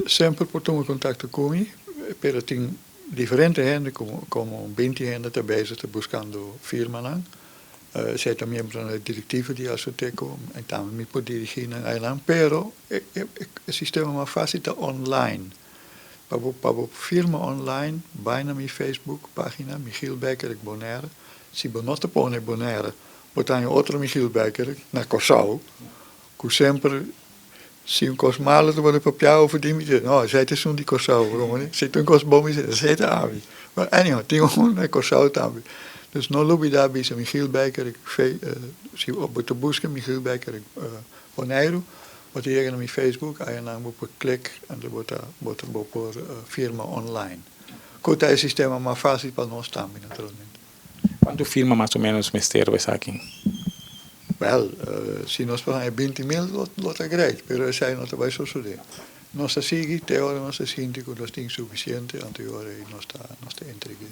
Semper por tuma kontakto ku mi, pero tin diferente hende, komo 20 hende ta bezig ta buskando firmanan. Esei ta miembronan di direktiva di Asoteko i tambe mi por dirigí nan einan, pero e sistema mas fásil ta online. Pa bo firma online, bai na mi Facebook página, Michiel Bijkerk Bonaire. Si bo no ta pone Bonaire, bo tin otro Michiel Bijkerk na Kòrsou, ku semper si un kos malu ta wòrdu papiá over di mi, no, esei ta esun di Kòrsou, si tin un kos bon, esei ta ami. But anyhow, tin un na Kòrsou tambe. Dus no lubidá bisa Michiel Bijkerk, si bo ta buska Michiel Bijkerk Boneiru, bo ta yega na mi Facebook, einan bo por klik en dan bo ta bo por firma online. Ku ta e sistema mas fásil pa nos tambe, naturalmente. Kuantu firma mas o ménos mester esaki? Wel, si nos por 20 mil, lo ta great, pero esei no ta bai sosodé. Nos a sigui, te ora nos a sinti ku nos tin sufisiente, anto nos ta entregá.